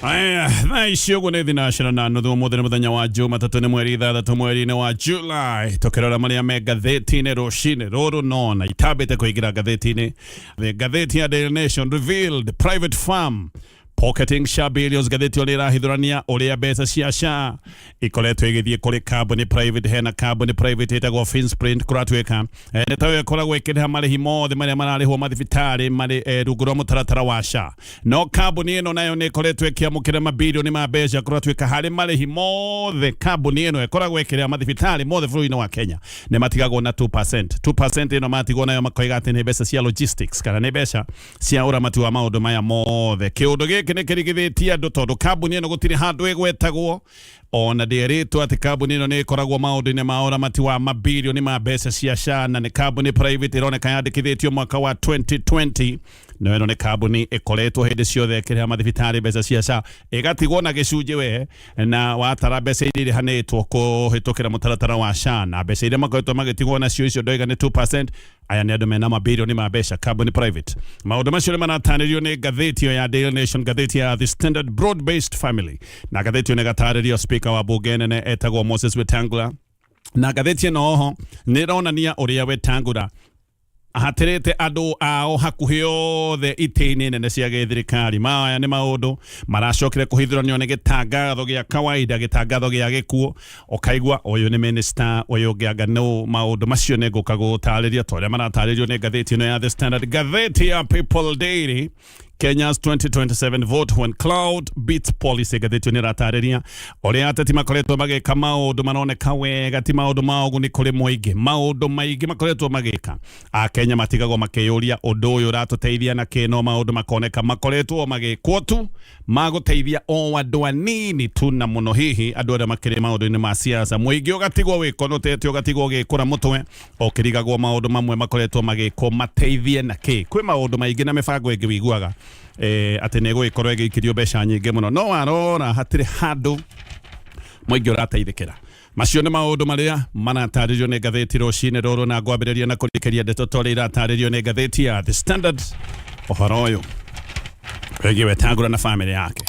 Aya, thaa ici ũguo nĩ thinacera na nuthu. Ũmũthĩ nĩ mũthenya wa Jumatatũ, nĩ mweri 6 mweri-inĩ wa July. Tũkĩrora marĩa me ngathĩti-inĩ rũcinĩ rũrũ, nona itambĩte kũingĩra ngathĩti-inĩ. The ngathĩti ya Daily Nation, "Revealed: Private Firm Pocketing SHA Billions." Ngathĩti ĩyo nĩ ĩrahithũrania ũrĩa mbeca cia SHA ikoretwo igĩthiĩ kũrĩ kambuni private. Hena kambuni private ĩtagwo Finsprint, kũratuĩka nĩ tayo ĩkoragwo ĩkĩrĩha marĩhi mothe marĩa mararĩhwo mathibitarĩ marĩ rungu rwa mũtaratara wa SHA. No kambuni ĩno nayo nĩ ĩkoretwo ĩkĩamũkĩra mabirioni ma mbeca. Kũratuĩka harĩ marĩhi mothe kambuni ĩno ĩkoragwo ĩkĩrĩha mathibitarĩ mothe bũrũri-inĩ wa Kenya, nĩ matigagwo na 2%. 2% ĩno matigwo nayo makoiga atĩ nĩ mbeca cia logistics kana nĩ mbeca cia ũramati wa maũndũ maya mothe. Kĩũndũ gĩkĩ nĩ kĩrigithĩtie andũ tondũ kambuni ĩno gũtirĩ handũ ĩgwetagwo, ona ndĩerĩtwo atĩ kambuni ĩno nĩ ĩkoragwo maũndũ-inĩ ma ũramati wa mabirioni ma mbeca cia SHA, na nĩ kambuni private ĩroneka yandĩkithĩtio mwaka wa 2020. No ĩno nĩ kambuni ĩkoretwo hĩndĩ ciothe ĩkĩrĩha mathibitarĩ mbeca cia SHA, ĩgatigwo na gĩcunjĩ we na watara mbeca iria irĩhanĩtwo kũhĩtũkĩra mũtaratara wa SHA na mbeca iria makoretwo magĩtigwo nacio, icio ndoiga nĩ 2%. Aya nĩ andũ mena mabirioni ma mbeca, kambuni private. Maũndũ macio nĩ maratarĩrio nĩ ngathĩti ĩyo ya Daily Nation. Ngathĩti ya The Standard, "Broad Based Family", na ngathĩti ĩyo nĩ gatarĩrio speaker wa bunge nene etagwo Moses Wetangula, na ngathĩti ĩno oho nĩ ĩronania ũrĩa Wetangula ahatĩrĩte andũ ao hakuhĩ othe itĩ-inĩ nene cia gĩthirikari. Maya nĩ maũndũ maracokire kũhithũranio nĩ gĩtangatho gĩa kawaida, gĩtangatho gĩa gĩkuũ, ũkaigua ũyũ nĩ minister, ũyũ ũngĩ anga no. Maũndũ macio nĩ ngũka gũtarĩria ta ũrĩa maratarĩrio nĩ ngathĩti ĩno ya The Standard. Ngathĩti ya People Daily, "Kenya's 2027 vote: when clout beats policy". Ngathĩti ĩyo nĩ ĩratarĩria ũrĩa ateti makoretwo magĩka maũndũ maroneka wega ti maũndũ ma ũguni kũrĩ mũingĩ. Maũndũ maingĩ makoretwo magĩka, Akenya matigagwo makĩyũria ũndũ ũyũ ũratũteithia na kĩ, no maũndũ makoneka makoretwo magĩkwo tu magũteithia o andũ anini tu, na mũno hihi andũ arĩa makĩrĩ maũndũ-inĩ ma siasa. Mũingĩ ũgatigwo wĩkonotete, ũgatigwo ũgĩkũra mũtwe ũkĩrigagwo maũndũ mamwe makoretwo magĩkwo mateithie na kĩ. Kwĩ maũndũ maingĩ na mĩbango ĩngĩ wiguaga atĩ nĩ ĩgũgĩkorwo ĩgĩikĩrio mbeca nyingĩ mũno, no warora hatirĩ handũ mũingĩ ũrateithĩkĩra. Macio nĩ maũndũ marĩa maratarĩrio nĩ ngathĩti rũcinĩ rũrũ, na ngwambĩrĩria na kũrĩkĩria ndeto ta ũrĩa iratarĩrio nĩ ngathĩti ya The Standard, ũhoro ũyũ wĩgiĩ Wetangula na famĩlĩ yake.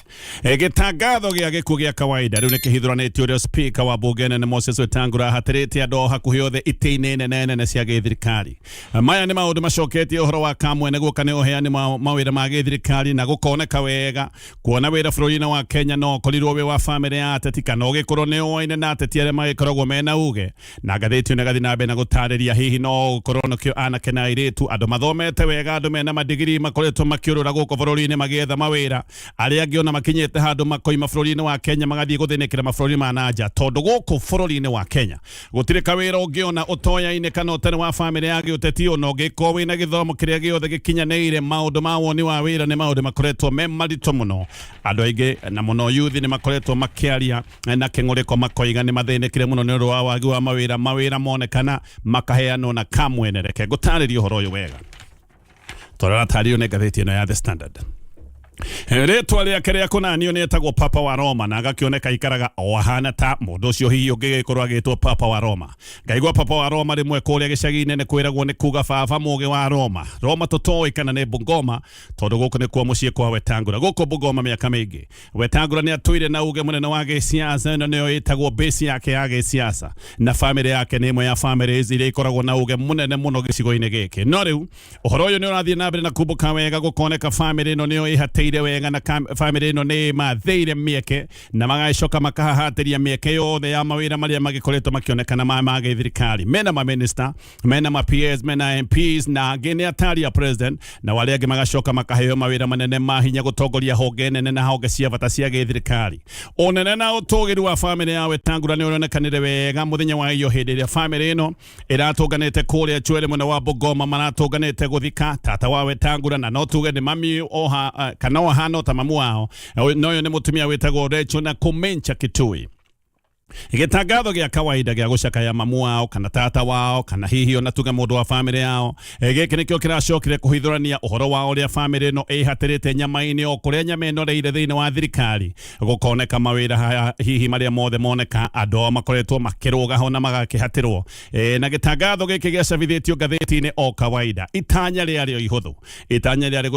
Gĩtangatho gĩa gĩkuũ gĩa kawaida rĩu nĩ kĩhithũranĩtio ũrĩa speaker wa bunge nene Moses Wetangula ahatĩrĩte andũ o hakuhĩ othe itĩ-inĩ nene nene cia gĩthirikari. Maya nĩ maũndũ macoketie ũhoro wa kamwene guoka nĩ ũheani mawĩra ma gĩthirikari, na gũkoneka wega kuona wĩra bũrũri-inĩ wa Kenya no ũkorirwo wĩ wa famĩlĩ ya ateti kana ũgĩkorwo nĩ ũoine na ateti arĩa magĩkoragwo mena uge. Na ngathĩti ĩno ĩgathiĩ na mbere na gũtarĩria hihi no gũkorwo nĩkĩo anake na airĩtu, andũ mathomete wega, andũ mena madigiri makoretwo makĩũrũra gũkũ bũrũri-inĩ magĩetha mawĩra. Arĩa angĩ ona makinyĩte handũ makoima bũrũri-inĩ wa Kenya magathiĩ gũthĩnĩkĩra mabũrũri ma na nja, tondũ gũkũ bũrũri-inĩ wa Kenya gũtirĩ kawĩra ũngĩona ũtoyaine kana ũtarĩ wa famĩlĩ ya gĩũteti. Ona ũngĩkorwo wĩna gĩthomo kĩrĩa gĩothe gĩkinyanĩire, maũndũ ma woni wa wĩra nĩ maũndũ makoretwo me maritũ mũno. Andũ aingĩ na mũno yuthi nĩ makoretwo makĩaria na kĩng'ũrĩko, makoiga nĩ mathĩnĩkire mũno nĩ ũndũ wa wagi wa mawĩra. Mawĩra monekana makaheanwo na kamwene. Reke ngũtarĩrie ũhoro ũyũ wega tondũ aratarĩrio nĩ ngathĩti ĩno ya The Standard. Rĩtwa rĩake rĩa kũnanio nĩ etagwo Papa wa Roma, na agakĩoneka aikaraga o ahana ta mũndũ ũcio hihi ũngĩgĩkorwo agĩtwo Papa wa Roma. Ngaigua Papa wa Roma rĩmwe kũrĩa gĩcagi-inĩ nĩ kwĩragwo nĩ kuga baba mũgĩ wa Roma. Roma tũtoĩ kana nĩ Bungoma, tondũ gũkũ nĩkuo mũciĩ kwa Wetangula. Gũkũ Bungoma mĩaka mĩingĩ Wetangula nĩ atũire na uge mũnene wa gĩsiasa. Ĩno nĩyo ĩtagwo base yake ya gĩsiasa, na famĩlĩ yake nĩ ĩmwe ya famĩlĩ iria ikoragwo na uge mũnene mũno gĩcigo-inĩ gĩkĩ. No rĩu ũhoro ũyũ nĩ ũrathiĩ na mbere na kumbũka wega, gũkoneka famĩlĩ ĩno nĩyo ĩhatĩire wega, na famĩlĩ ĩno nĩ ĩmathĩire mĩeke na magacoka makahahatĩria mĩeke yothe ya mawĩra marĩa magĩkoretwo makĩonekana ma gĩthirikari. Mena maminista, mena ma PS, mena MPs, na angĩ nĩ atari a president, na arĩa angĩ magacoka makaheo mawĩra manene ma hinya gũtongoria honge nene na honge cia bata cia gĩthirikari. Ũnene na ũtũgĩru wa famĩlĩ ya Wetangula nĩ ũronekanire wega mũthenya wa iyo, hĩndĩ ĩrĩa famĩlĩ ĩno ĩratũnganĩte kũrĩa Chwele mwena wa Bungoma, maratũnganĩte gũthika tata wa Wetangula, na no tuge nĩ mami oha kana o ahana ta mamu wao. No ũyũ nĩ mũtumia wĩtagwo Rachel na Kumencha Kitui. Gĩtangatho gĩa kawaida gĩa gũcakaya mamu wao kana tata wao kana hihi ona tuge mũndũ wa famĩlĩ yao. Gĩkĩ nĩkĩo kĩracokire kũhithũrania ũhoro wa ũrĩa famĩlĩ ĩno ĩhatĩrĩte nyama-inĩ o kũrĩa nyama ĩnoreire thĩinĩ wa thirikari. Gũkoneka mawĩra haya hihi marĩa mothe moneka andũ ao makoretwo makĩrũga ho na magakĩhatĩrwo. Na gĩtangatho gĩkĩ gĩacabithĩtio ngathĩti-inĩ o kawaida. Itanya rĩarĩ o ihũthũ. Itanya rĩarĩ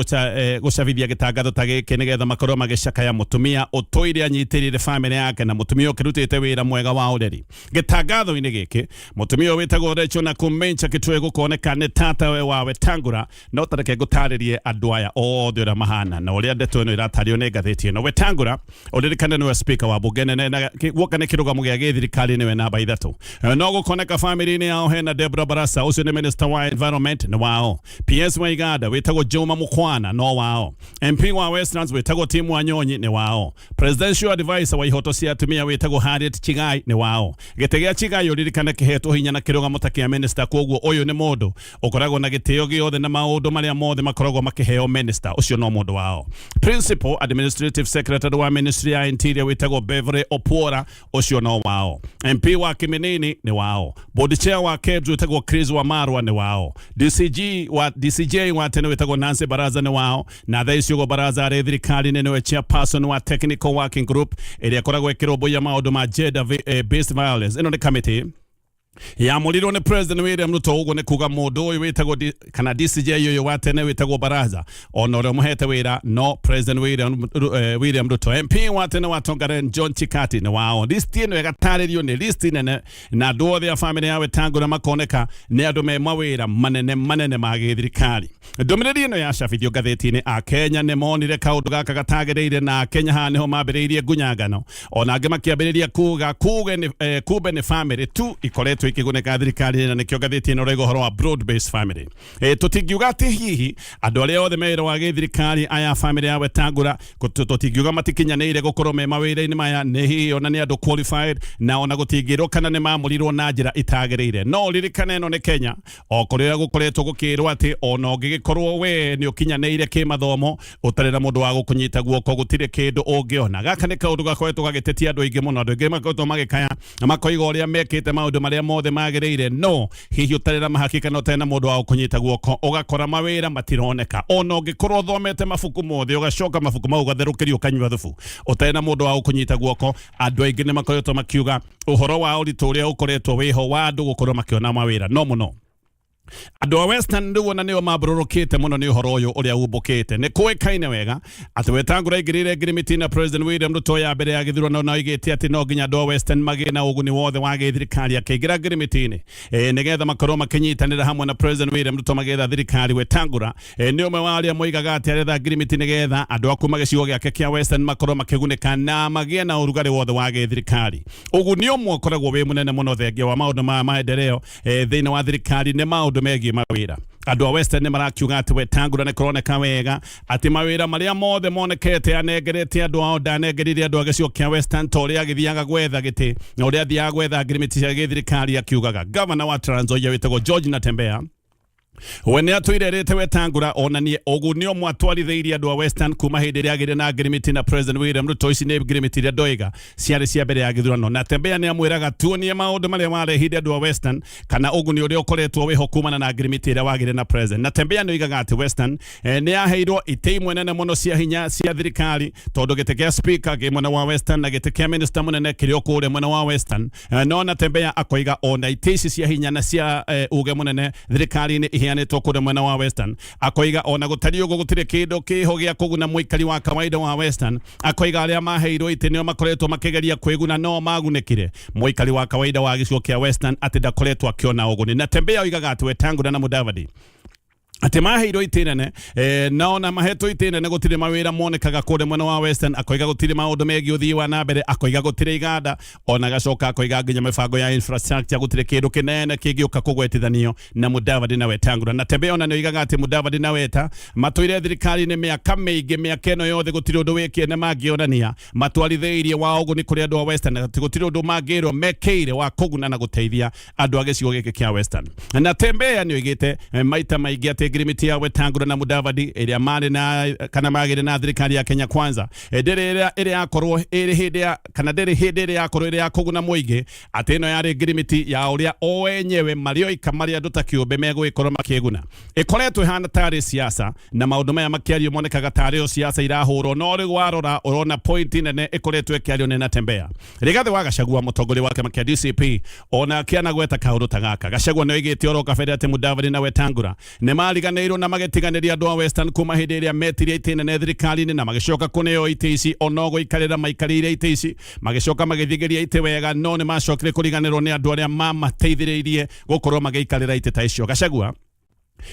gũcabithia gĩtangatho ta gĩkĩ nĩgetha makorwo magĩcakaya mũtumia ũtũire anyitĩrĩire famĩlĩ yake na mũtumia ũkĩrutĩte wĩra mwega wa ũreri. Gĩtangatho-inĩ gĩkĩ mũtumia ũyũ wĩtagwo Rachel Nakhumicha Kitui gũkoneka nĩ tata we wa Wetangula. No ta reke ngũtarĩrie andũ aya othe ũrĩa mahana na ũrĩa ndeto ĩno ĩratarĩrio nĩ ngathĩti ĩno. Wetangula ũririkane nĩwe speaker wa bunge nene na guoka nĩ kĩrũgamo gĩa gĩthirikari nĩwe namba 3. No gũkoneka famĩlĩ-inĩ yao hena Deborah Barasa, ũcio nĩ minister wa environment nĩ wao. PS wa Iganda wĩtagwo Juma Mukwana no wao. MP wa Westlands wĩtagwo Tim Wanyonyi nĩ wao. Presidential advisor wa ihoto cia atumia wĩtagwo Harriet Chigai nĩ wao. Gĩtĩ gĩa Chigai ũririkane kĩhetwo hinya na kĩrũgamo ta kĩa minister, koguo ũyũ nĩ mũndũ ũkoragwo na gĩtĩo gĩothe na maũndũ marĩa mothe makoragwo makĩheo minister, ũcio no mũndũ wao. Principal administrative secretary wa ministry ya interior wĩtagwo Beverly Opuora, ũcio no wao. MP wa Kiminini nĩ wao. Board chair wa KEBS wĩtagwo Chris Wamarwa nĩ wao. DCG wa DCJ wa tene wĩtagwo Nancy Baraza nĩ wao. Na thaa ici ũguo Baraza arĩ thirikari-inĩ nĩwe chairperson wa technical working group ĩrĩa ĩkoragwo ĩkĩrũmbũiya maũndũ ma gender based violence. Ĩno nĩ committee yamũrirwo nĩ President William Ruto. Ũguo nĩ kuga mũndũ ũyũ wĩtagwo kana DCJ ũyũ wa tene wĩtagwo Baraza ona ũrĩa ũmũhete wĩra no President William Ruto. MP wa tene wa Tongaren John Chikati nĩ wao. List ĩno ĩgatarĩrio nĩ list nene na andũ othe a famĩlĩ ya Wetangula makoneka nĩ andũ me mawĩra manene manene ma gĩthirikari. Ndũmĩrĩri ĩno yacabithio ngathĩti-inĩ, Akenya nĩ monire kaũndũ gaka gatagĩrĩire na Akenya haha nĩho mambĩrĩirie ngunyangano. Ona angĩ makĩambĩrĩria kuga kuge nĩ kumbe nĩ famĩlĩ tu ikoretwo ikĩgunĩka thirikari, na nĩkĩo ngathĩti ĩno ĩroiga ũhoro wa broad based family. Tũtingiuga atĩ hihi andũ arĩa othe me wĩra wa gĩthirikari aya famĩlĩ ya Wetangula tũtingiuga matikinyanĩire gũkorwo me mawĩra-inĩ maya, nĩ hihi ona nĩ andũ qualified na ona gũtingĩrwo kana nĩ mamũrirwo na njĩra itagĩrĩire. No ũririkane ĩno nĩ Kenya, o kũrĩa gũkoretwo gũkĩrwo atĩ ona ũngĩgĩkorwo we nĩ ũkinyanĩire kĩmathomo ũtarĩ na mũndũ wa gũkũnyita guoko gũtirĩ kĩndũ ũngĩona. Gaka nĩ kaũndũ gakoretwo gagĩtetia andũ aingĩ mũno. Andũ aingĩ makoretwo magĩkaya na makoiga ũrĩa mekĩte maũndũ marĩa mothe magĩrĩire, no hihi ũtarĩ na mahakika na ũtarĩ na mũndũ wa gũkũnyita guoko ũgakora mawĩra matironeka. Ona ũngĩkorwo ũthomete mabuku mothe ũgacoka mabuku mau ũgatherũkĩrio ũkanyua thubu ũtarĩ na mũndũ wa gũkũnyita guoko, andũ aingĩ nĩ makoretwo makiuga ũhoro wa ũritũ ũrĩa ũkoretwo wĩho wa andũ gũkorwo makĩona mawĩra. No mũno andũ a Western rĩu ona nĩo mambũrũrũkĩte mũno nĩ ũhoro ũyũ ũrĩa umbũkĩte. Nĩ kũĩkaine wega atĩ Wetangula aingĩrĩire ngirimiti na President William Ruto ya mbere ya gĩthurano na oigĩte atĩ no nginya andũ a Western magĩe na ũguni wothe wa gĩthirikari. Akĩingĩra ngirimiti-inĩ nĩgetha makorwo makĩnyitanĩra hamwe na President William Ruto magĩetha thirikari. Wetangula nĩ ũmwe wa arĩa moigaga atĩ aretha ngirimiti nĩgetha andũ a kuma gĩcigo gĩake kĩa Western makorwo makĩgunĩka na magĩe na ũrugarĩ wothe wa gĩthirikari. Ũguni ũmwe ũkoragwo wĩ mũnene mũno thengia wa maũndũ ma maendeleo thĩinĩ wa thirikari nĩ maũndũ megiĩ mawĩra. Andũ a Western nĩ marakiuga atĩ Wetangula nĩ kũroneka wega atĩ mawĩra marĩa mothe monekete anengerete andũ ao, ndanengerire andũ a gĩcigo kĩa Western ta ũrĩa agĩthiaga gwetha gĩtĩ na ũrĩa athiaga gwetha ngirimiti cia gĩthirikari akiugaga. Gavana wa Trans Nzoia wĩtagwo George Natembeya we nĩ atũire erĩte Wetangula onanie ũguni ũmwe atwarithĩirie andũ a Western kuma hĩndĩ ĩrĩa agĩire na ngirimiti na President William Ruto. Ici nĩ ngirimiti iria ndoiga ciarĩ cia mbere ya gĩthurano. Natembeya nĩ amwĩraga tuonie maũndũ marĩa warehire andũ a Western kana ũguni ũrĩa ũkoretwo wĩho kumana na ngirimiti ĩrĩa wagĩire na President. Natembeya nĩ oigaga atĩ Western nĩ yaheirwo itĩ imwe nene mũno cia hinya cia thirikari, tondũ gĩtĩ kĩa speaker kĩ mwena wa Western na gĩtĩ kĩa minister mũnene kĩrĩ o kũrĩa mwena wa Western. No Natembeya akoiga ona itĩ ici cia hinya na cia uge mũnene thirikari-inĩ iheanĩtwo kũrĩa mwena wa Western, akoiga ona gũtariĩ ũguo gũtirĩ kĩndũ kĩho gĩa kũguna mũikari wa kawaida wa Western. Akoiga arĩa maheirwo itĩ nĩo makoretwo makĩgeria kwĩguna no magunĩkire. Mũikari wa kawaida wa gĩcigo kĩa Western atĩ ndakoretwo akĩona ũguni. Natembeya oigaga atĩ Wetangula na Mudavadi atĩ maheirwo itĩ nene na ona mahetwo itĩ nene gũtirĩ mawĩra monekaga kũrĩa mwena wa Western. Akoiga gũtirĩ maũndũ megiĩ ũthii wa na mbere, akoiga gũtirĩ iganda, ona gacoka akoiga nginya mĩbango ya infrastructure gũtirĩ kĩndũ kĩnene kĩngĩũka kũgwetithanio na Mudavadi na Wetangula. Natembeya ona nĩ oigaga atĩ Mudavadi na Weta matũire thirikari-inĩ mĩaka mĩingĩ, mĩaka ĩno yothe gũtirĩ ũndũ wĩ kĩene mangĩonania matwarithĩirie wa ũguni kũrĩ andũ a Western, atĩ gũtirĩ ũndũ mangĩrwo mekĩire wa kũguna na gũteithia andũ a gĩcigo gĩkĩ kĩa Western. Natembeya nĩ oigĩte maita maingĩ atĩ ngirimiti ya Wetangula na Mudavadi ĩrĩa marĩ na kana magĩrĩ na thirikari ya Kenya Kwanza ndĩrĩ ĩrĩa ĩrĩ yakorwo ĩrĩ hĩndĩ ya kana ndĩrĩ hĩndĩ ĩrĩa yakorwo ĩrĩ ya kũguna mũingĩ, atĩ ĩno yarĩ ngirimiti ya ũrĩa o enyewe marĩ oika marĩ andũ ta kĩũmbe megũgĩkorwo makĩguna. Ĩkoretwo ĩhana tarĩ siasa na maũndũ maya makĩario monekaga tarĩ o siasa irahũrwo, no rĩu warora ũrona point nene ĩkoretwo ĩkĩario nĩ Natembeya. Rigathĩ wa Gachagua, mũtongoria wa kĩama kĩa DCP, onake anagweta kaũndũ ta gaka. Gachagua nĩ oigĩte oro kabere atĩ Mudavadi na Wetangula nĩ mariganĩirwo na magĩtiganĩria andũ a Western kuma hĩndĩ ĩrĩa metirie itĩ nene thirikari-inĩ na magĩcoka kũneo itĩ ici ono gũikarĩra maikarĩire itĩ ici, magĩcoka magĩthigĩria itĩ wega, no nĩ macokire kũriganĩrwo nĩ andũ arĩa mamateithĩrĩirie gũkorwo magĩikarĩra itĩ ta icio. Gachagua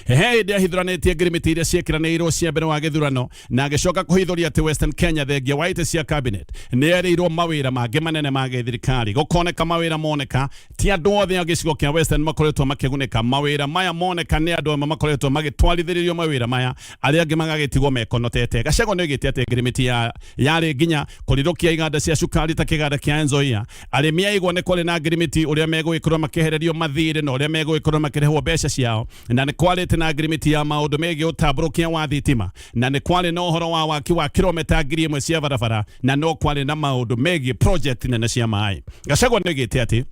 he hĩndĩ ahithũranĩtie ngirimiti iria ciĩkĩranĩirwo cia mbere wa gĩthurano na agĩcoka kũhithũria atĩ Western Kenya thengia wa itĩ cia cabinet nĩ erĩirwo mawĩra mangĩ manene ma gĩthirikari. Gũkoneka mawĩra moneka ti andũ othe a gĩcigo kĩa Western makoretwo makĩgunĩka. Mawĩra maya moneka nĩ andũ amwe makoretwo magĩtwarithĩrĩrio mawĩra maya, arĩa angĩ magagĩtigwo mekonotete. Gachagua nĩ oigĩte atĩ ngirimiti ya yarĩ nginya kũrirũkia iganda cia cukari ta kĩganda kĩa Nzoia. Arĩmi a igwa nĩ kwarĩ na ngirimiti ũrĩa megũgĩkorwo makĩehererio mathirĩ na ũrĩa megũgĩkorwo makĩrĩhwo mbeca ciao, na nĩ kwarĩte na ngirimiti ya maũndũ megiĩ ũtambũrũkia wa thitima, na nĩ kwarĩ na ũhoro wa waki wa kilomita 1000 cia barabara, na no kwarĩ na maũndũ megiĩ project nene cia maĩ. Gachagua nĩ oigĩte atĩ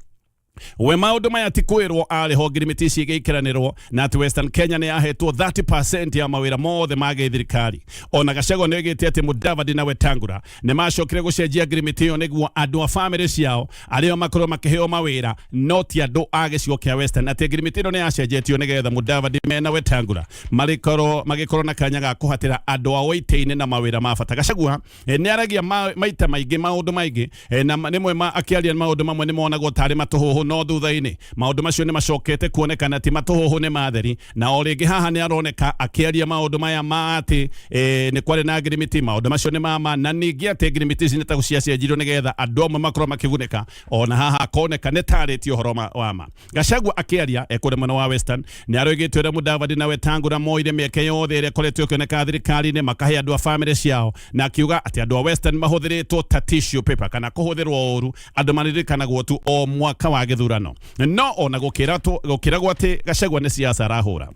we maũndũ maya ti kwĩrwo arĩ ho ngirimiti ici igĩikĩranĩrwo, na atĩ Western Kenya nĩ yahetwo 30% ya mawĩra mothe ma gĩthirikari. Ona Gachagua nĩ oigĩte atĩ Mudavadi na Wetangula nĩ macokire gũcenjia ngirimiti ĩyo nĩguo andũ a famĩlĩ ciao arĩa makorwo makĩheo mawĩra, no ti andũ a gĩcigo kĩa Western, atĩ ngirimiti ĩno nĩ yacenjetio nĩgetha Mudavadi mena Wetangula marĩkorwo magĩkorwo na kanya ga kũhatĩra andũ ao itĩ-inĩ na mawĩra ma bata. Gachagua nĩ aragia maita maingĩ maũndũ maingĩ, na rĩmwe akĩaria maũndũ mamwe nĩ monagwo tarĩ matũhũhũ, no thutha-inĩ maũndũ macio nĩ macokete kuonekana ti matũhũhũ, nĩ matheri. Na o rĩngĩ haha nĩ aroneka akĩaria maũndũ maya ma atĩ nĩ kwarĩ na ngirimiti, maũndũ macio nĩ mama, na ningĩ atĩ ngirimiti ici nĩ ta ciacenjirio nĩgetha andũ amwe makorwo makĩgunĩka. Ona haha akoneka nĩ tarĩtie ũhoro wa ma. Gachagua akĩaria ekũrĩa mwena wa Western nĩ aroigĩte ũrĩa Mudavadi na Wetangula moire mĩeke yothe ĩrĩa ĩkoretwo ĩkĩoneka thirikari-inĩ makahe andũ a famĩlĩ ciao, na akiuga atĩ andũ a Western mahũthĩrĩtwo ta tissue paper kana kũhũthĩrwo ũru, andũ maririkanagwo tu o mwaka wa gĩthurano. No ona gũkĩragwo atĩ Gachagua nĩ siasa arahũra,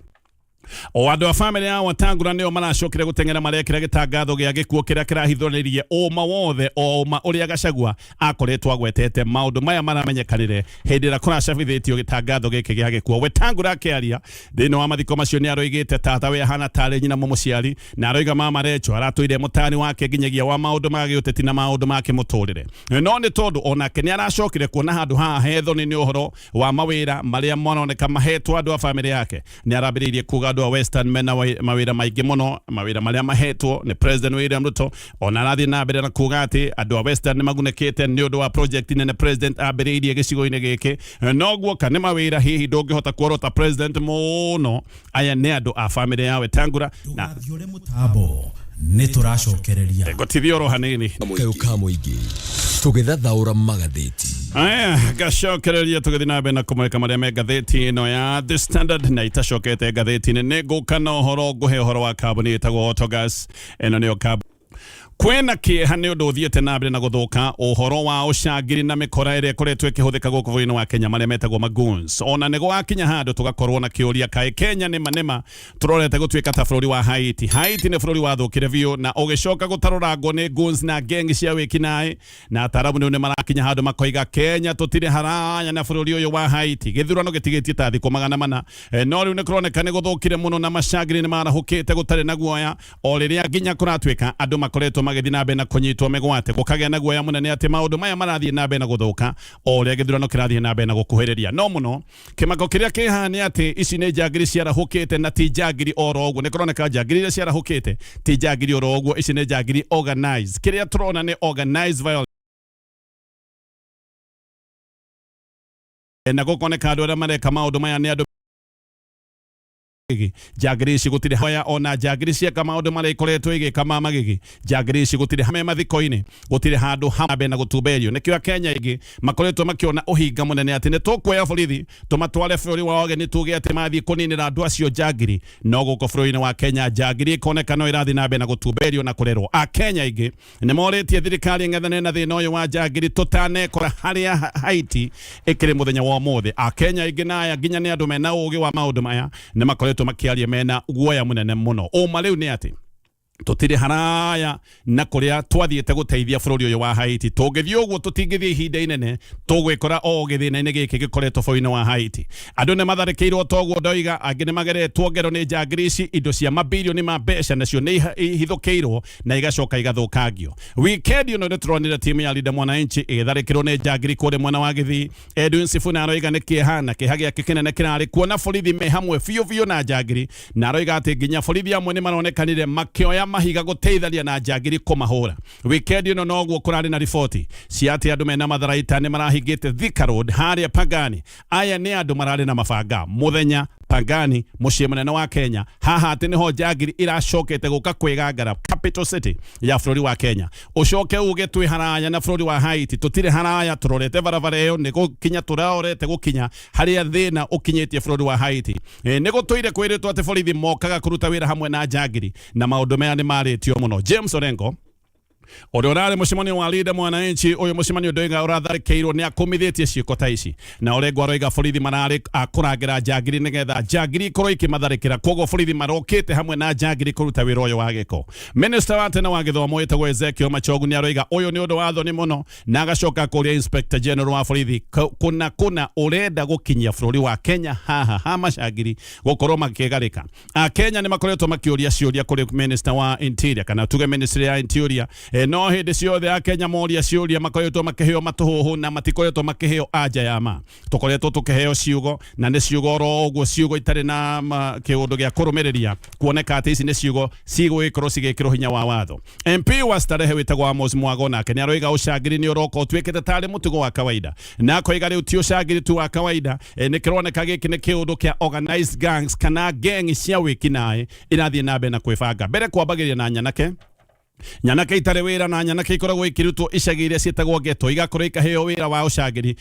o andũ a famĩlĩ ya Wetangula nĩo maracokire gũteng'era marekĩra gĩtangatho gĩa gĩkuũ kĩrĩa kĩrahithũrĩrie ũma wothe, o ũma ũrĩa Gachagua akoretwo agwetete. Maũndũ maya maramenyekanire hĩndĩ ĩrĩa kũracabithĩtio gĩtangatho gĩkĩ gĩa gĩkuũ. Wetangula akĩaria thĩinĩ wa mathiko macio nĩ aroigĩte tata we ahana tarĩ nyina mũmũciari, na aroiga mama Recho aratũire mũtani wake nginyagia wa maũndũ ma gĩũteti na maũndũ ma kĩmũtũrĩre, no nĩ tondũ onake nĩ aracokire kuona handũ haha hethoni nĩ ũhoro wa mawĩra marĩa maroneka mahetwo andũ a famĩlĩ yake, nĩ arambĩrĩirie kuga andũ a Western mena mawĩra maingĩ mũno, mawĩra marĩa mahetwo nĩ President William Ruto. Ona arathiĩ na mbere na kuga atĩ andũ a Western nĩ magunĩkĩte nĩ ũndũ wa project nene President ambĩrĩirie gĩcigo-inĩ gĩkĩ, no guoka nĩ mawĩra hihi ndũngĩhota kuorota President mũno. Aya nĩ andũ a famĩlĩ ya Wetangula na Ndũgathiũre mũtambo, nĩ tũracokereria. Ngũtithia oro hanini. Kayũ ka mũingĩ tũgĩthathaũra magathĩti. Aya, ngacokereria tũgĩthiĩ na mbere na kũmũrĩka marĩa me ngathĩti ĩno ya The Standard, na itacokete ngathĩti-inĩ nĩ ngũka na ũhoro, ngũhe ũhoro wa kambuni ĩtagwo Autogas. Ĩno nĩyo kambuni kwĩna kĩeha nĩ ũndũ ũthiĩte na mbere na gũthũka, ũhoro wa ũcangiri na mĩkora ĩrĩa ĩkoretwo ĩkĩhũthĩka gũkũ bũrũri-inĩ wa Kenya, marĩa metagwo magoons. Ona nĩ gwakinya handũ tũgakorwo na kĩũria, kaĩ Kenya nĩma nĩma tũrorete gũtuĩka ta bũrũri wa Haiti? Haiti nĩ bũrũri wathũkire biũ na ũgĩcoka gũtarũrangwo nĩ goons na gang cia wĩkinaĩ, na ataramu rĩu nĩ marakinya handũ makoiga Kenya tũtirĩ haraya na bũrũri ũyũ wa Haiti. Gĩthurano gĩtigĩtie ta thikũ 400, no rĩu nĩ kũroneka nĩ gũthũkire mũno na macangiri nĩ marahũkĩte gũtarĩ na guoya, o rĩrĩa nginya kũratuĩka andũ makoretwo magĩthiĩ na mbere na kũnyitwo mĩgwate, gũkagĩa na guoya mũnene atĩ maũndũ maya marathiĩ na mbere na gũthũka o ũrĩa gĩthurano kĩrathiĩ na mbere na gũkuhĩrĩria. No mũno kĩmako kĩrĩa kĩhaha nĩ atĩ ici nĩ njangiri ciarahũkĩte, na ti njangiri oro ũguo. Nĩ kũroneka njangiri iria ciarahũkĩte ti njangiri oro ũguo, ici nĩ njangiri organized. Kĩrĩa tũrona nĩ organized violence, na gũkoneka andũ arĩa mareka maũndũ maya nĩ andũ njangiri ici gũtirĩ hoya ona njangiri cieka maũndũ marĩa ikoretwo igĩka ma magigi. Njangiri ici gũtirĩ me mathiko-inĩ, gũtirĩ handũ hambe na gũtumberio. Nĩkĩo Akenya aingĩ makoretwo makĩona ũhinga mũnene atĩ nĩ tũkuoya borithi tũmatware bũrũri wa ũgeni, tuge atĩ mathiĩ kũninĩra andũ acio njangiri, no gũkũ bũrũri-inĩ wa Kenya njangiri ĩkoneka no ĩrathiĩ na mbere na gũtumberio na kũrerwo. Akenya aingĩ nĩ morĩtie thirikari ĩng'ethane na thĩna ũyũ wa njangiri tũtanekora harĩa Haiti ĩkĩrĩ mũthenya wa ũmũthĩ. Akenya aingĩ na aya nginya nĩ andũ mena ũgĩ wa maũndũ maya nĩ makoretwo makoretwo makĩaria mena guoya mũnene mũno. Ũma rĩu nĩ atĩ tutire haraya na kuria twathiĩte guteithia bururi uyu wa Haiti. Tungithii uguo tutingithii ihinda inene, tugwikora o githina-inĩ giki gikoretwo bũrũri-inĩ wa Haiti. Andu nĩ matharĩkĩirwo toguo ndoiga, angĩ nĩ mageretwo ngero nĩ njangiri ici, indo cia mabilioni ma mbeca nacio nĩ ihithũkĩirwo na igacoka igathũkangio. Weekend ĩno nĩ tũronire timu ya Linda Mwananchi ĩgĩtharĩkĩrwo nĩ njangiri kũrĩa mwena wa Gĩthii. Edwin Sifuna aroiga nĩ kĩeha, na kĩeha gĩake kĩnene kĩrarĩ kuona borithi me hamwe biũ biũ na njangiri, na aroiga atĩ nginya borithi amwe nĩ maronekanire makĩoya mahiga gũteithania na njangiri kũmahũra. Weekend ĩno noguo kũrarĩ na riboti cia atĩ andũ mena matharaita nĩ marahingĩte Thika Road harĩa Pangani. Aya nĩ andũ mararĩ na mabanga mũthenya Pangani, mũciĩ mũnene wa Kenya. Haha atĩ nĩho njangiri iracokete gũka kwĩgangara capital city ya bũrũri wa Kenya. Ũcoke uge twĩ haraya na bũrũri wa Haiti, tũtirĩ haraya, tũrorete barabara ĩyo nĩ gũkinya tũrorete gũkinya harĩa thĩna ũkinyĩtie bũrũri wa Haiti. Nĩ gũtũire kwĩrĩtwo atĩ borithi mokaga kũruta wĩra hamwe na njangiri, na maũndũ maya nĩ marĩtio mũno. James Orengo ũrĩa ũrarĩ mũcemanio wa Linda Mwananchi, ũyũ mũcemanio ndoiga ũratharĩkĩirwo nĩ akũmithĩtie ciĩko ta ici, na Orengo aroiga borithi mararĩ a kũrangĩra njangiri nĩgetha njangiri ikorwo ikĩmatharĩkĩra, koguo borithi marokĩte hamwe na njangiri kũruta wĩra ũyũ wa gĩko. Minister wa tene wa gĩthomo wĩtagwo Ezekiel Machogu nĩ aroiga ũyũ nĩ ũndũ wa thoni mũno, na agacoka kũria Inspector General wa borithi kũna kũna ũrenda gũkinyia bũrũri wa Kenya haha ha macangiri gũkorwo makĩgarĩka. Akenya nĩ makoretwo makĩũria ciũria kũrĩ Minister wa Interior, kana tuge Ministry ya Interior, no hĩndĩ ciothe Akenya moria ciũria makoretwo makĩheo matũhũhũ na matikoretwo makĩheo anja ya ma. Tũkoretwo tũkĩheo ciugo na nĩ ciugo oro ũguo, ciugo itarĩ na kĩũndũ gĩa kũrũmĩrĩria kuoneka atĩ ici nĩ ciugo cigũgĩkorwo cigĩkĩrwo hinya wa watho. MP wa Starehe wĩtagwo Amos Mwago nake nĩ aroiga ũcangiri nĩ ũroka ũtuĩkĩte tarĩ mũtugo wa kawaida, na akoiga rĩu ti ũcangiri tu wa kawaida, nĩ kĩroneka gĩkĩ nĩ kĩũndũ kĩa organized gangs kana gang cia wĩkinaĩ irathiĩ na mbere na kwĩbanga. Mbere kwambagĩrĩria na nyanake, nyanake itarĩ wĩra, na nyanake ikoragwo ikĩrutwo icagi iria ciĩtagwo ghetto, igakorwo ikaheo wĩra wa ũcangĩri.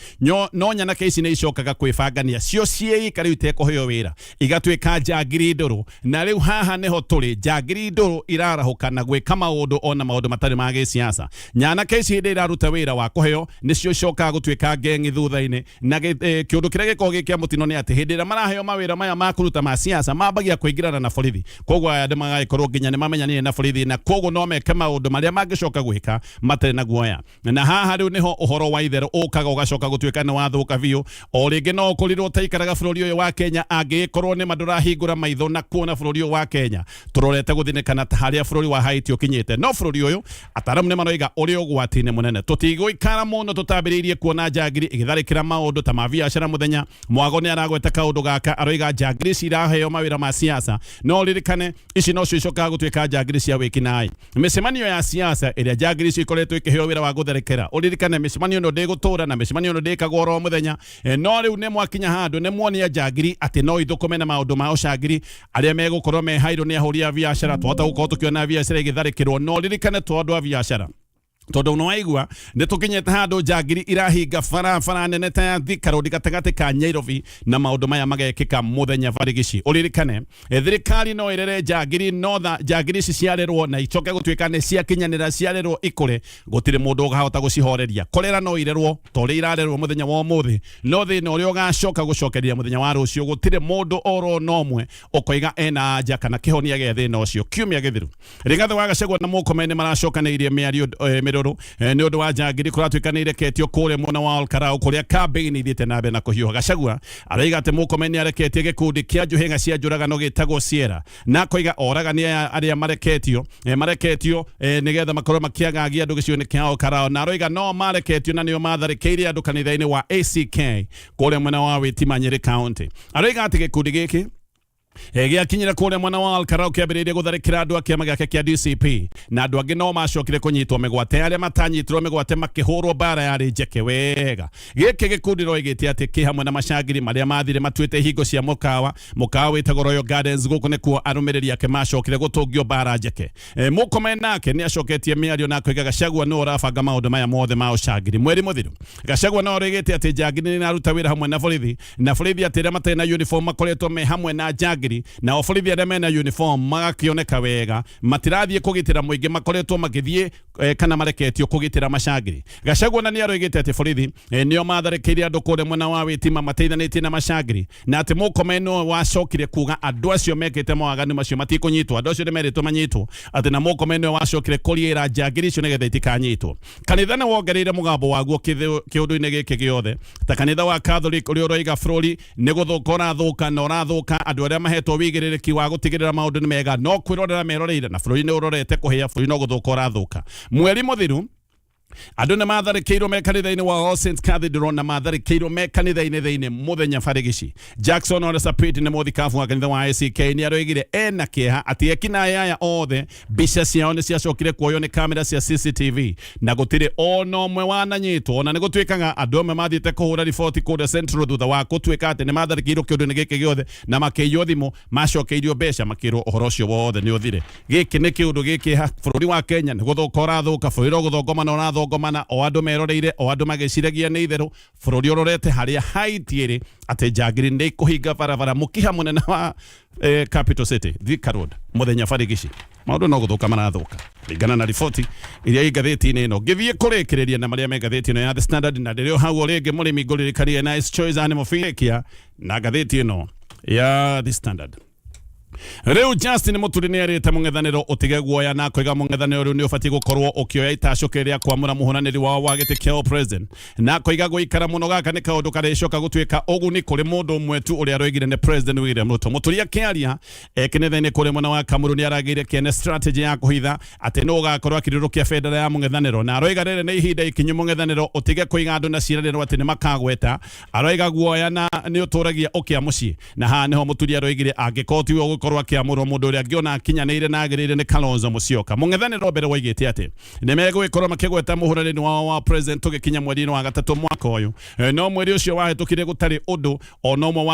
No nyanake ici nĩ icokaga kwĩbangania cio ciĩika rĩu itekũheo wĩra, igatuĩka njangiri ndũrũ, na rĩu haha nĩho tũrĩ, njangiri ndũrũ irarahũka na gwĩka maũndũ ona maũndũ matarĩ ma gĩsiasa. Nyanake ici hĩndĩ iraruta wĩra wa kũheo nĩcio icokaga gũtuĩka ngengi thutha-inĩ, na kĩũndũ kĩrĩa gĩkoragwo gĩ kĩa mũtino nĩ atĩ hĩndĩ ĩrĩa maraheo mawĩra maya ma kũruta ma siasa mambagia kũingĩrana na borithi, koguo aya andũ magagĩkorwo nginya nĩ mamenyanire na borithi, na koguo no meke maũndũ marĩa mangĩcoka gwĩka matarĩ na guoya. Na haha rĩu nĩho ũhoro wa itherũ ũkaga ũgacoka gũtuĩka nĩ wathũka biũ. O rĩngĩ no ũkorirwo ũtaikaraga bũrũri ũyũ wa Kenya, angĩgĩkorwo nĩ ma ndũrahingũra maitho na kuona bũrũri ũyũ wa Kenya tũrorete gũthinĩkana ta harĩa bũrũri wa Haiti ũkinyĩte. No bũrũri ũyũ ataaramu nĩ maroiga ũrĩ ũgwati-inĩ mũnene. Tũtigũikara mũno tũtambĩrĩirie kuona njangiri ĩgĩtharĩkĩra maũndũ ta ma biacara mũthenya. Mwago nĩ aragweta kaũndũ gaka, aroiga njangiri ici iraheo mawĩra ma siasa, no ririkane ici nocio icokaga gũtuĩka njangiri cia wĩkinaĩ. Mĩcemanio ya siasa ĩrĩa njangiri icio ikoretwo ikĩheo wĩra wa gũtherekera, ũririkane mĩcemanio ĩno ndĩgũtũra na mĩcemanio ĩno ndĩkagwo oro mũthenya. No rĩu nĩ mwakinya handũ nĩ muonia njangiri atĩ no ithũkũme na maũndũ ma ũcangiri arĩa megũkorwo mehairwo nĩ ahũri a biacara. Twahota gũkorwo tũkĩona biacara ĩgĩtharĩkĩrwo, no ririkane to andũ a biacara, tondũ nĩ waigua nĩ tũkinyĩte handũ njangiri irahinga barabara nene ta ya Thika Road gatagatĩ ka Nairobi, na maũndũ maya magekĩka mũthenya barigici. Ũririkane thirikari no ĩrere njangiri, no tha njangiri ici ciarerwo na icoke gũtuĩka nĩ ciakinyanĩra, ciarerwo ikũre, gũtirĩ mũndũ ũkahota gũcihoreria. Korera no irerwo ta ũrĩa irarerwo mũthenya wa ũmũthĩ, no thĩna ũrĩa ũgacoka gũcokeria mũthenya wa rũciũ, gũtirĩ mũndũ oro na ũmwe ũkoiga ena anja kana kĩhonia gĩa thĩna ũcio. Kiumia gĩthiru Rigathi wa Gachagua na Murkomen nĩ maracokanĩirie mĩario mĩrũrũ nĩ ũndũ wa njangiri kũratuĩka nĩ ireketio kũrĩa mwena wa Olkarau kũrĩa kambĩini ithiĩte na mbere na kũhiũha. Gachagua aroiga atĩ Murkomen nĩ areketie gĩkundi kĩa njũhĩga cia njũragano gĩtagwo Sierra, na akoiga oragani aya arĩa mareketio nĩgetha makorwo makĩagagia andũ gĩcigo-inĩ kĩa Olkarau, na aroiga no mareketio na nĩo matharĩkĩire andũ kanitha-inĩ wa ACK kũrĩa mwena wa Witima, Nyeri County. Aroiga atĩ gĩkundi gĩkĩ gĩakinyire kũrĩa mwena wa Olkarau kĩambĩrĩirie gũtharĩkĩra andũ a kĩama gĩake kĩa DCP, na andũ angĩ no macokire kũnyitwo mĩgwate. Arĩa matanyitirwo mĩgwate makĩhũrwo mbara yarĩ njeke wega. Gĩkĩ gĩkundi roigĩte atĩ kĩ hamwe na macangiri marĩa mathire matuĩte hingo cia mũkawa wĩtagwo Royal Gardens. Gũkũ nĩkuo arũmĩrĩri ake macokire gũtũngio mbara njeke. Murkomen nake nĩ acoketie mĩario na akoiga Gachagua nĩwe ũrabanga maũndũ maya mothe ma ũcangiri. Mweri mũthiru Gachagua no oigĩte atĩ njangiri nĩ iraruta wĩra hamwe na borithi, na borithi atĩ arĩa matarĩ na uniform makoretwo me hamwe na njangiri. Njangiri na borithi arĩa mena uniform magakĩoneka wega matirathiĩ kũgitĩra mũingĩ, makoretwo magĩthiĩ kana mareketio kũgitĩra macangiri. Gachagua na nĩ aroigĩte atĩ borithi nĩo matharĩkĩire andũ kũrĩa mwena wa Witima mateithanĩtie na macangiri, na atĩ Murkomen nĩwe wacokire kuga andũ acio mekĩte mawaganu macio matikũnyitwo. Andũ acio nĩ merĩtwo manyitwo, atĩ na Murkomen nĩwe wacokire kũriĩra njangiri icio nĩgetha itikanyitwo. Kanitha nĩ wongereire mũgambo waguo kĩũndũ-inĩ gĩkĩ gĩothe, ta kanitha wa Catholic ũrĩa ũroiga bũrũri nĩ gũthũka ũrathũka na ũrathũka, andũ arĩa mahetwo wĩigĩrĩrĩki wa gũtigĩrĩra maũndũ nĩ mega no kwĩrorera meroreire, na bũrũri nĩ ũrorete kũhĩa, bũrũri no gũthũka ũrathũka. Mweri mũthiru andũ nĩ matharĩkĩirwo me kanitha-inĩ wa All Saints Cathedral, na matharĩkĩirwo me kanitha-inĩ thĩinĩ mũthenya barigici. Jackson Ole Sapit nĩ mũthikabu wa kanitha wa ACK nĩ aroigire ena kĩeha atĩ ekinaĩ aya othe mbica ciao nĩ ciacokire kuoywo nĩ kamera cia CCTV na gũtirĩ ona ũmwe wananyitwo, ona nĩ gũtuĩkaga andũ amwe mathiĩte kũhũra riboti kũrĩa Central thutha wa gũtuĩka atĩ nĩ matharĩkĩirwo kĩũndũ-inĩ gĩkĩ gĩothe na makĩiywo thimũ, macokeirio mbeca makĩrwo ũhoro ũcio wothe nĩ ũthire. Gĩkĩ nĩ kĩũndũ gĩkĩha bũrũri wa Kenya nĩ gũthũka ũrathũka, bũrũri no gũthongomana ũrathongomana, o andũ meroreire, o andũ magĩciragia nĩ itherũ, bũrũri ũrorete harĩa haiti ĩrĩ atĩ njangiri nĩ ikũhinga barabara mũkiha mũnene wa Capital City Thika Road mũthenya barigici. Maũndũ no gũthũka marathũka kũringana na riboti iria i ngathĩti-inĩ ĩno. Ngĩthiĩ kũrĩkĩrĩria na marĩa me ngathĩti ĩno ya The Standard, na ndĩrĩ o hau o rĩngĩ mũrĩmi ngũririkanie Nice Choice Animal Feed na ngathĩti ĩno ya The Standard. Rĩu Justin Muturi nĩ erĩte mũng'ethanĩro ũtige guoya na akoiga mũng'ethanĩro rĩu nĩ ũbatiĩ gũkorwo ũkĩoya itacũkĩ rĩa kwamũra mũhũranĩri wao wa gĩtĩ kĩa president, na akoiga gũikara mũno gaka nĩ kaũndũ karĩcoka gũtuĩka ũguni kũrĩ mũndũ ũmwe tu ũrĩa aroigire nĩ President William Ruto. Muturi akĩaria kanitha-inĩ kũrĩa mwena wa Kamuru nĩ aragĩire kĩene strategy ya kũhitha atĩ nũ ũgakorwo akĩrĩrũkia bendera ya mũng'ethanĩro, na aroiga rĩrĩ nĩ ihinda ikinyu mũng'ethanĩro ũtige kũiga andũ na ciĩranĩro atĩ nĩ makagweta. Aroiga guoya na nĩ ũtũragia ũkĩa mũciĩ, na haha nĩho Muturi aroigire angĩkorwo tiwe ũgũkorwo akĩamũrwo mũndũ ũrĩa angĩona akinyanĩire na agĩrĩire nĩ Kalonzo Musyoka. Mũng'ethanĩro mbere woigĩte atĩ nĩ megũgĩkorwo makĩgweta mũhũranĩri wao wa president tũgĩkinya mweri-inĩ wa gatatũ mwaka ũyũ, no mweri ũcio wahĩtũkire gũtarĩ ũndũ ona ũmwe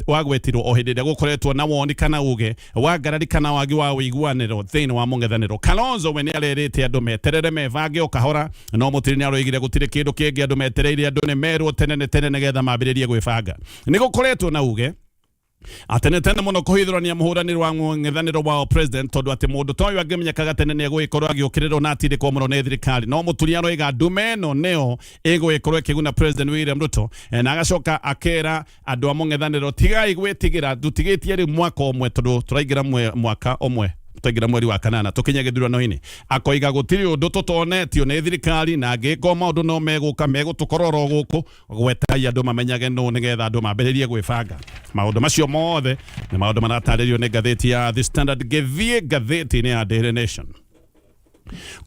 wagwetirwo o hĩndĩ ĩrĩa gũkoretwo na woni kana uge wa ngarari kana wagi wa ũiguanĩro thĩinĩ wa mũng'ethanĩro. Kalonzo we nĩ arerĩte andũ meterere mebange o kahora, no Muturi nĩ aroigire gũtirĩ kĩndũ kĩngĩ andũ metereire, andũ nĩ merwo tene nĩ tene nĩgetha mambĩrĩrie gwĩbanga. Nĩ gũkoretwo na uge atĩ nĩ tene mũno kũhithũrania mũhũranĩri wa mũng'ethanĩro wa president, tondũ atĩ mũndũ ta ũyũ angĩmenyekaga tene nĩ egũgĩkorwo agĩũkĩrĩrwo na atindĩkwo mũno nĩ thirikari. No Muturi aroiga ndume ĩno nĩyo ĩgũgĩkorwo ĩkĩguna President William Ruto, na agacoka akera andũ a mũng'ethanĩro tigai gwĩtigĩra, tũtigĩtie rĩu mwaka ũmwe tondũ tũraingĩra mwaka ũmwe, twaingĩra mweri wa kanana tũkinye gĩthurano-inĩ. Akoiga gũtirĩ ũndũ tũtonetio nĩ thirikari, na angĩkorwo maũndũ no megũka megũtũkorora o gũkũ, gwetai andũ mamenyage nũ nĩgetha andũ mambĩrĩrie gwĩbanga. Maũndũ macio mothe nĩ maũndũ maratarĩrio nĩ ngathĩti ya The Standard. Ngĩthiĩ ngathĩti-inĩ ya Daily Nation,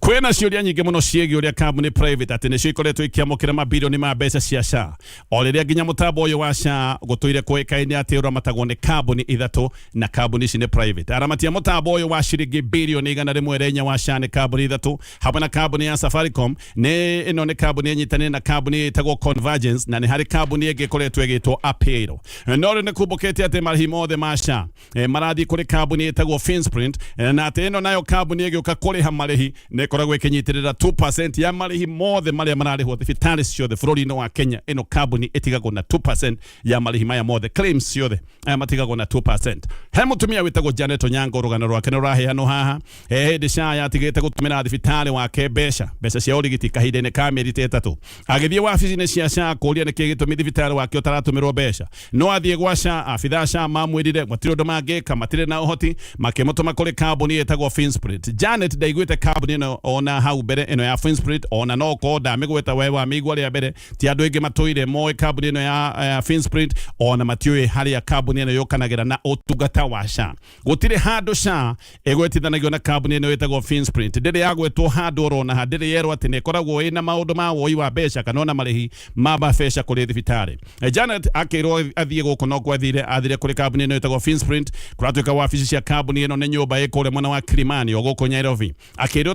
kwĩna ciũria nyingĩ mũno ciĩgiĩ ũrĩa kambuni private atĩ nĩcio ikoretwo ikĩamũkĩra mabirioni ma mbeca cia SHA, o rĩrĩa nginya mũtambo ũyũ wa SHA gũtũire kũĩkaine atĩ ũramatagwo nĩ kambuni ithatũ, na kambuni ici nĩ private. Aramati a mũtambo ũyũ wa ciringi birioni 104 wa SHA nĩ kambuni ithatũ, hamwe na kambuni ya Safaricom, nĩ ĩno nĩ kambuni ĩnyitanĩire na kambuni ĩtagwo Convergence, na nĩ harĩ kambuni ĩngĩ ĩkoretwo ĩgĩtwo Apero. No rĩu nĩ kumbũkĩte atĩ marĩhi mothe ma SHA marathiĩ kũrĩ kambuni ĩtagwo Finsprint, na atĩ ĩno nayo kambuni ĩgĩũka kũrĩha marĩhi nĩ ĩkoragwo ĩkĩnyitĩrĩra 2% ya marĩhi mothe marĩa mararĩhwo thibitarĩ ciothe bũrũri-inĩ wa Kenya. Ĩno kambuni ĩtigagwo na 2% ya marĩhi maya mothe, claims ciothe aya matigagwo na 2%. He mũtumia wĩtagwo Janet Onyango, rũgano rwake nĩ rũraheanwo haha. He hĩndĩ SHA yatigĩte gũtũmĩra thibitarĩ wake mbeca cia ũrigiti kahinda-inĩ ka mĩeri ta ĩtatũ. Agĩthiĩ wabici-inĩ cia SHA kũũria nĩkĩ gĩtũmi thibitarĩ wake ũtaratũmĩrwo mbeca. No athiĩ gwa SHA, abithaa SHA mamwĩrire gũtirĩ ũndũ mangĩka, matirĩ na ũhoti, makĩmũtũma kũrĩ kambuni ĩtagwo Finsprint. Janet ndaiguĩte kambuni ĩno ona hau mbere ĩno ya Finsprint, ona no korwo ndamĩgweta we wamĩigua rĩa mbere, ti andũ aingĩ matũire moĩ kambuni ĩno ya Finsprint, ona matiũĩ harĩa kambuni ĩno yũkanagĩra na ũtungata wa SHA. Gũtirĩ handũ SHA ĩgwetithanagio na kambuni ĩno ĩtagwo Finsprint, ndĩrĩ yagwetwo handũ orona ha, ndĩrĩ yerwo atĩ nĩ ĩkoragwo ĩna maũndũ ma woi wa mbeca kana ona marĩhi ma mabeca kũrĩ thibitarĩ. Janet akĩrwo athiĩ gũkũ no gwathire, athire kũrĩ kambuni ĩno ĩtagwo Finsprint. Kũratuĩka wabici cia kambuni ĩno nĩ nyũmba ĩ kũrĩa mwena wa Kilimani o gũkũ Nairobi. Akĩrwo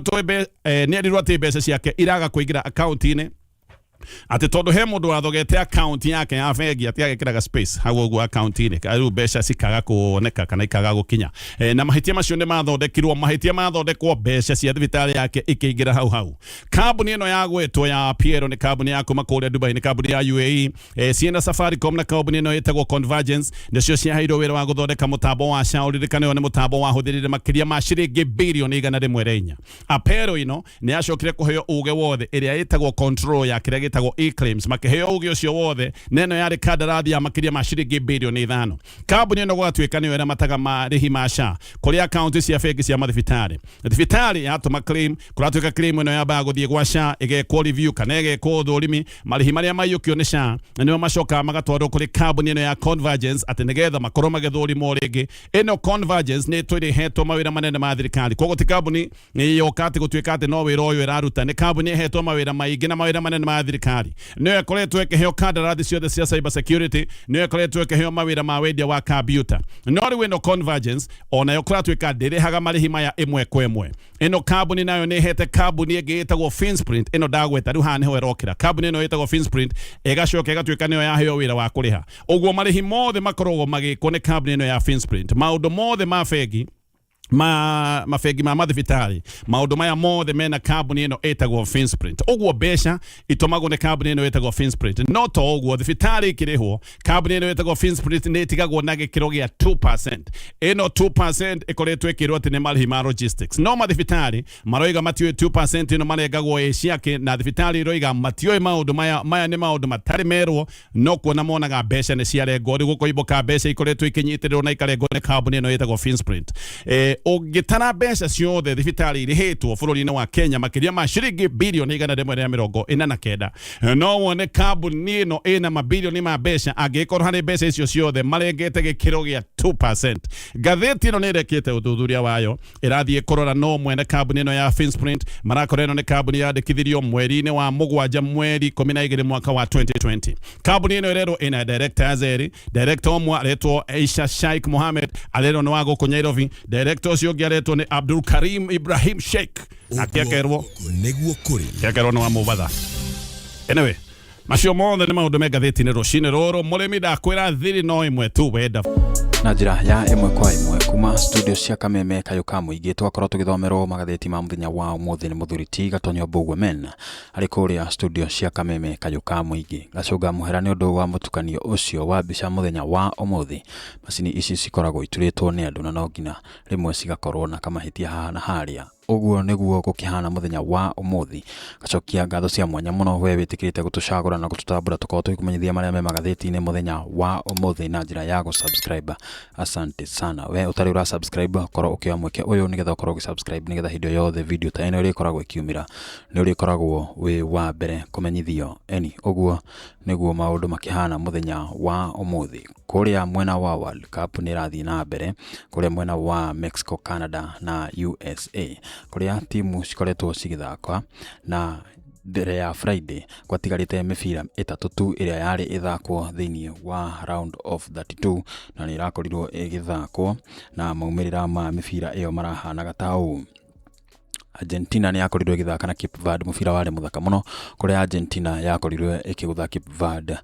nĩ erirwo atĩ mbeca ciake iraga kũingĩra akaunti-inĩ. Atĩ tondũ he mũndũ wathogete account yake ya bengi atĩ agekĩraga space hau ũguo account-inĩ, rĩu mbeca cikaga kuoneka kana ikaga gũkinya. Na mahĩtia macio nĩ mathondekirwo, mahĩtia mathondekwo, mbeca cia thibitarĩ yake ikĩingĩra hau hau. Kambuni ĩno ya gwĩtwo ya Piero nĩ kambuni ya kuma kũrĩa Dubai, nĩ kambuni ya UAE, ciĩna Safaricom na kambuni ĩno ĩtagwo Convergence nĩcio ciaheirwo wĩra wa gũthondeka mũtambo wa SHA. Ũririkane ũyũ nĩ mũtambo wahũthĩrire makĩria ma ciringi birioni 104. Apero ĩno nĩ yacokire kũheo uge wothe ĩrĩa ĩtagwo control ya kĩrĩa gĩtagwo e-claims, makĩheo uge ũcio wothe, na ĩno yarĩ kandarathi ya makĩria ma ciringi birioni 5. Kambuni ĩno gũgatuĩka nĩyo ĩramataga marĩhi ma SHA kũrĩ akaunti cia bengi cia mathibitarĩ. Thibitarĩ yatũma claim, kũratuĩka claim ĩno yambaga gũthiĩ gwa SHA ĩgekwo review kana ĩgekwo ũthũrimi. Marĩhi marĩa maiyũkio nĩ SHA nĩmo macokaga magatwarwo kũrĩ kambuni ĩno ya Convergence atĩ nĩgetha makorwo magĩthũrimwo rĩngĩ. Ĩno Convergence nĩ ĩtũire ĩhetwo mawĩra manene ma thirikari, koguo ti kambuni yoka atĩ gũtuĩka atĩ no wĩra ũyũ ĩraruta, nĩ kambuni ĩhetwo mawĩra maingĩ na mawĩra manene ma thirikari. Nĩyo ĩkoretwo ĩkĩheo kandarathi ciothe cia cyber security, nĩyo ĩkoretwo ĩkĩheo mawĩra ma wendia wa kompiuta. No rĩu ĩno Convergence onayo kũratuĩka ndĩrĩhaga marĩhi maya ĩmwe kwa ĩmwe. Ĩno kambuni nayo nĩ ĩhete kambuni ĩngĩ ĩtagwo Finsprint, ĩno ndagweta rĩu haha nĩho ĩrokĩra. Kambuni ĩno ĩtagwo Finsprint ĩgacoka ĩgatuĩka nĩyo yaheo wĩra wa kũrĩha. Ũguo marĩhi mothe makoragwo magĩkwo nĩ kambuni ĩno ya Finsprint, maũndũ mothe ma bengi, ma mabengi ma mathibitarĩ, maũndũ maya mothe mena kambuni ĩno ĩtagwo Finsprint. Ũguo mbeca itũmagwo nĩ kambuni ĩno ĩtagwo Finsprint. No to ũguo, thibitarĩ ikĩrĩhwo, kambuni ĩno ĩtagwo Finsprint nĩ ĩtigagwo na gĩkĩro gĩa 2%. Ĩno 2% ĩkoretwo ĩkĩrwo atĩ nĩ marĩhi ma logistics, no mathibitarĩ maroiga matiũĩ 2% ĩno marengagwo ĩ ciake, na thibitarĩ iroiga matiũĩ maũndũ maya. Maya nĩ maũndũ matarĩ merwo, no kuona monaga mbeca nĩ ciarengwo. Rĩu gũkoimbũka mbeca ikoretwo ikinyitĩrĩrwo na ikarengwo nĩ kambuni ĩno ĩtagwo Finsprint. Ũngĩtara mbeca ciothe thibitarĩ irĩhĩtwo bũrũri-inĩ wa Kenya, makĩria ma ciringi birioni 149, no wone kambuni ĩno ĩna mabirioni ma mbeca angĩkorwo harĩ mbeca icio ciothe marengete gĩkĩro gĩa 2%. Ngathĩti ĩno nĩ ĩrekĩte ũthuthuria wayo, ĩrathiĩ kũrora no mwene kambuni ĩno ya Finsprint. Marakora ĩno nĩ kambuni yandĩkithirio mweri-inĩ wa mũgwanja, mweri 12, mwaka wa 2020. Kambuni ĩno ĩrerwo ĩna directors erĩ. Director ũmwe aretwo Aisha Sheikh Mohammed, arerwo nĩ wa gũkũ Nairobi. Director ũcio ũngĩ aretwo nĩ Abdul Karim Ibrahim Sheikh, nake akerwo Nĩguo kũrĩ. Akerwo nĩ wa Mombasa. Anyway, macio mothe nĩ maũndũ me ngathĩti-inĩ rũcinĩ rũrũ. Mũrĩmi, ndakwĩra thiri no ĩmwe tu wenda. Na njĩra ya ĩmwe kwa ĩmwe kuma studio cia Kameme Kayũ ka Mũingĩ, twakorwo tũgĩthomerwo magathĩti ma mũthenya wa ũmũthĩ nĩ mũthuri ti Gatonyo Mbũgwe Men arĩ kũrĩa studio cia Kameme Kayũ ka Mũingĩ. Gacũnga mũhera nĩ ũndũ wa mũtukanio ũcio wa mbica mũthenya wa ũmũthĩ. Macini ici cikoragwo iturĩtwo nĩ andũ na no nginya rĩmwe cigakorwo na kamahĩtia haha na harĩa. Ũguo nĩguo gũkĩhana mũthenya wa ũmũthĩ. Gacokia ngatho cia mwanya mũno we wĩtĩkĩrĩte gũtũcagũra na gũtũtambũra tũkorwo tũgĩkũmenyithia marĩa me magathĩti-inĩ mũthenya wa ũmũthĩ na njĩra ya gũ-subscribe. Asante sana. We ũtarĩ ũra subscribe, korwo ũkĩoya mweke ũyũ nĩgetha ũkorwo ũgĩ subscribe, nĩgetha hĩndĩ o yothe video ta ĩno ĩrĩkoragwo ĩkiumĩra nĩ ũrĩkoragwo wĩ wa mbere kũmenyithio. Eni ũguo nĩguo maũndũ makĩhana mũthenya wa ũmũthĩ. Kũrĩa mwena wa World Cup nĩ ĩrathiĩ na mbere kũrĩa mwena wa Mexico, Canada na USA, kũrĩa timu cikoretwo cigĩthaka, na mbere ya Friday gwatigarĩte mĩbira ĩtatũ tu ĩrĩa yarĩ ĩthakwo thĩinĩ wa round of 32, na nĩ ĩrakorirwo ĩgĩthakwo, na maumĩrĩra ma mĩbira ĩyo marahanaga ta ũũ. Argentina nĩ yakorirwo ĩgĩthaka na Cape Verde, mũbira warĩ mũthaka mũno, kũrĩa Argentina yakorirwo ĩkĩgũtha Cape Verde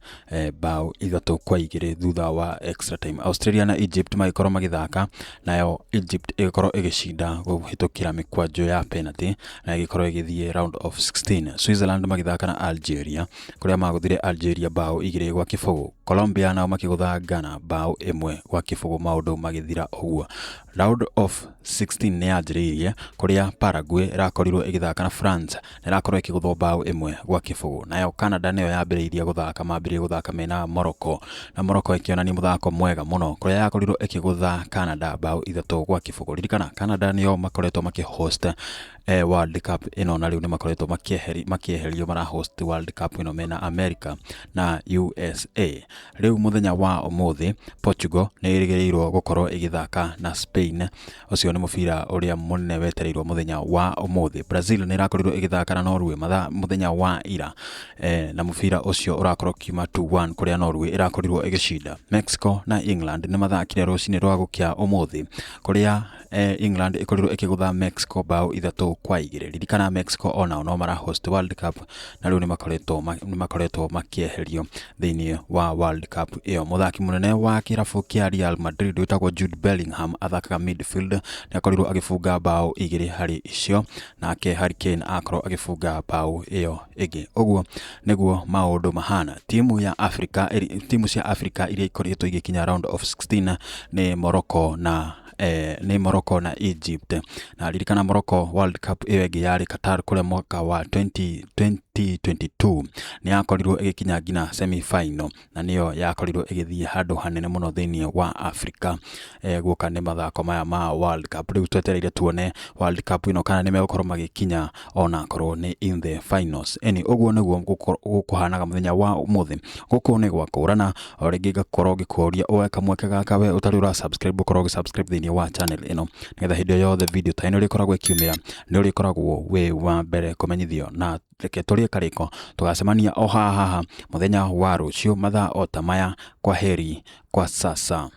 bao 3-2 thutha wa extra time. Australia na Egypt magĩkorwo magĩthaka, nayo Egypt ĩgĩkorwo ĩgĩcinda kũhĩtũkĩra mĩkwanjo ya penalty na ĩgĩkorwo ĩgĩthiĩ round of 16. Switzerland magĩthaka na Algeria, kũrĩa magũthire Algeria bao 2-0. Colombia nao makĩgũtha Ghana bao 1-0, maũndũ magĩthira ũguo. Round of 16 nĩ yanjĩrĩirie, kũrĩa Paraguay ĩrakorirwo ĩgĩthaka na France na ĩrakorwo ĩkĩgũthwo bao 1-0. Nayo Canada nĩyo yambĩrĩirie gũthaka, mambĩrĩirie gũthaka mena Morocco, na Morocco ĩkĩonania mũthako mwega mũno, kũrĩa yakorirwo ĩkĩgũtha Canada bao 3-0. Ririkana Canada nĩo makoretwo makĩ-host World Cup ĩno, na rĩu nĩ makoretwo makĩeherio, mara host World Cup ĩno mena America na USA. Rĩu mũthenya wa ũmũthĩ Portugal nĩ ĩrĩgĩrĩirwo gũkorwo ĩgĩthaka na Spain. Ũcio nĩ mũbira ũrĩa mũnene wetereirwo mũthenya wa ũmũthĩ. Brazil nĩ ĩrakorirwo ĩgĩthaka na Norway mathaa mũthenya wa ira, na mũbira ũcio ũrakorwo ũkiuma 2-1, kũrĩa Norway ĩrakorirwo ĩgĩcinda. Mexico na England nĩ mathakire rũcinĩ rwa gũkĩa ũmũthĩ, kũrĩa England ĩkorirwo ĩkĩgũtha Mexico bao 3-2. Ririkana Mexico onao no mara host World Cup na rĩu nĩmakoretwo makĩeherio thĩinĩ wa World Cup ĩyo. Mũthaki mũnene wa kĩrabu kĩa Real Madrid wĩtagwo Jude Bellingham athakaga midfield, nĩ akorirwo agĩbunga bao 2 harĩ icio, nake Harry Kane akorwo agĩbunga bao ĩyo ĩngĩ. Ũguo nĩguo maũndũ mahana. Timu ya Africa, timu cia Africa iria ikoretwo igĩkinya round of 16 nĩ Morocco na nĩ Morocco na Egypt. Na ririkana Morocco World Cup ĩyo ĩngĩ yarĩ Qatar kũrĩa mwaka wa 2022 nĩ yakorirwo ĩgĩkinya nginya semi final, na nĩyo yakorirwo ĩgĩthiĩ handũ hanene mũno thĩinĩ wa Africa guoka nĩ mathako maya ma World Cup. Rĩu twetereire tuone World Cup ĩno kana nĩ megũkorwo magĩkinya onakorwo nĩ in the finals. Eni ũguo nĩguo gũkũhanaga mũthenya wa ũmũthĩ. Gũkũ nĩ gwakũrana o rĩngĩ ngakorwo ngĩkũria ũwe kamweke gaka we ũtarĩ ũra subscribe ũkorwo ũgĩ subscribe thĩinĩ wa channel ĩno, nĩgetha hĩndĩ yothe video ta ĩno ĩrĩkoragwo ĩkiumĩra nĩ ũrĩkoragwo wĩ wa mbere kũmenyithio. Na reke tũrĩe karĩko, tũgacemania o haha mũthenya wa rũciũ mathaa o ta maya. Kwa heri kwa sasa.